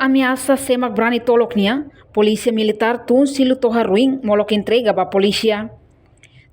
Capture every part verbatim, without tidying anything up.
Ameasa semak brani tolok nia, polísia militár tun silu tohar ruin molok entrega ba polísia.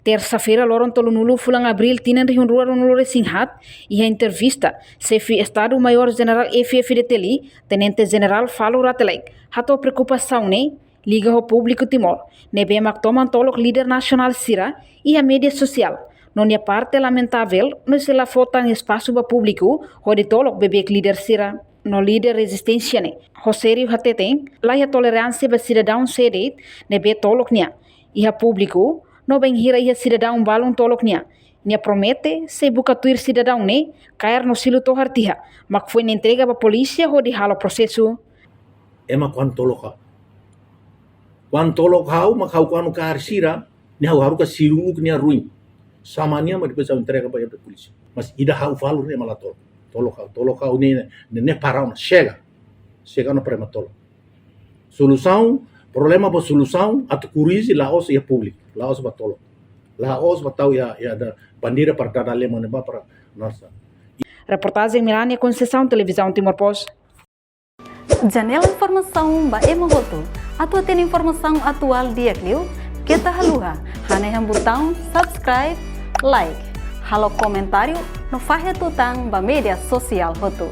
Tersa-feira, loron tolunulu fulan Abríl tinan rihun rua ruanulu resin haat, iha entrevista, Xefe Estadu Maiór Jenerál F-FDTL, Tenente Jenerál Falo Rate Laek, hato'o preokupasaun ne'e liga ho públiku Timor ne'ebé mak toman tolok líder nasionál sira iha média sosiál, no nia parte lamentavel no sei la fó tan espasu ba públiku hodi tolok bebeik líder sira. No líder rezisténsia ne'e, Rogério, hateten la iha toleránsia ba sidadaun sé de'it ne'ebé tolok nia iha públiku, no bainhira iha sidadaun balun tolok nia, nia promete sei buka tuir sidadaun ne'e kaer no silu tohar tiha, mak foin entrega ba polísia hodi halo prosesu. Ema kuandu tolok ha'u. Kuandu tolok ha'u, mak ha'u kuandu kaer sira, ne'e ha'u haruka silu uluk nia ruin. Sama nia, mas depois ha'u entrega ba polísia. Mas ida ha'u falur ne'e ema la tolok. Tolok ha'u, tolok ha'u ne'e, ne'e, ne'e para ona, xega. Xega ona para ema tolok. Solusaun, problema ba solusaun, atu korrije la'ós iha públiku, la'ós ba tolok. La'ós ba tau iha, iha da bandeira para dada lema ne'ebá para nossa. Reportajen Melania Conceição, Televizaun Timor Post. Janela informasaun ba ema hotu. Atu hatene informasaun atuál di'ak liu, keta haluha hanehan butaun subscribe, like, halo komentáriu, no fahe tutan ba média sosiál hotu.